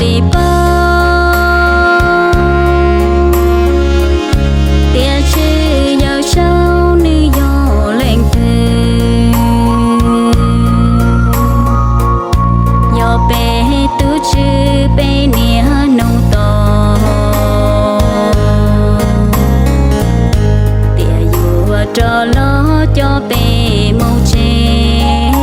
li paub tias Tswv Yawm Saub nws yog leej twg. Yog peb tus Tswv peb niaj hnub tos tias yuav rov los coj peb mus tsev.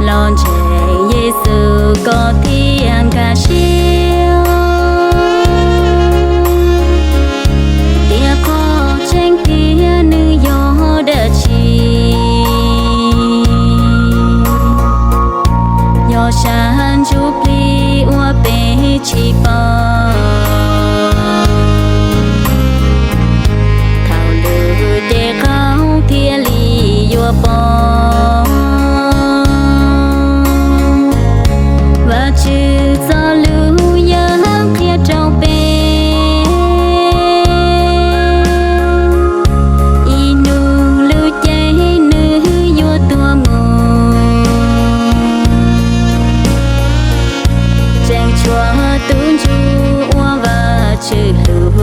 Los ntseeg Yexus koj thiaj nkag siab tias qhov tseeb tiag nws yog dab tsi. Yog sab ntsuj plig uas peb tsis paub, thaum lwm ces qaug thiaj li yuav pom. Vajtswv txoj lus yawg qhia rau peb, ib hnub lub cev nws yuav tuag mus. Tseem tshuav tus ntsuj ua Vajtswv hlub,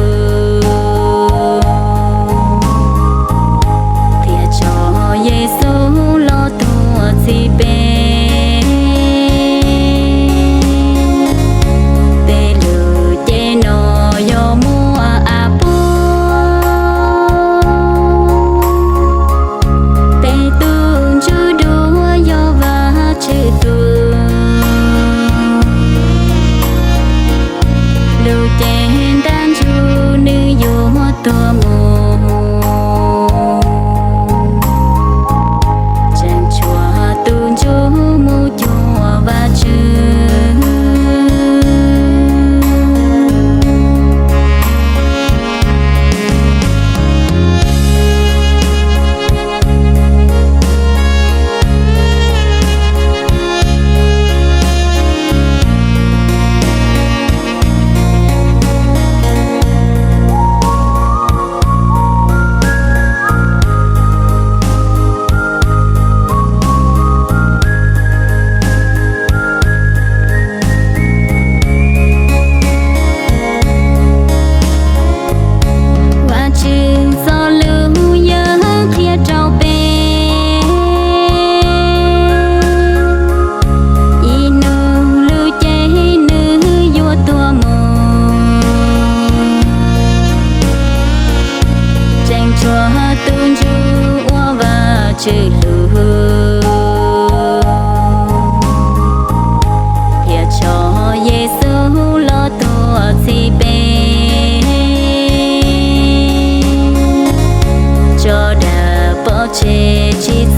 thiaj tso Yexus los tuag txhiv peb. Tej lub cev no yog muaj av puag, peb tus ntsuj duav yog Vajtswv tus. Lub cev ntab ntsuj nws yuav tuag mus, tseem tshuav tus ntsuj mus cuag Vajtswv. Vajtswv txoj lus yawg qhia rau peb, ib hnub lub cev nws yuav tuag mus, tseem tshuav tus ntsuj ua Vajtswv hlub, thiaj tso Yexus los tuag txhiv peb. Tso dag pov tseg tsis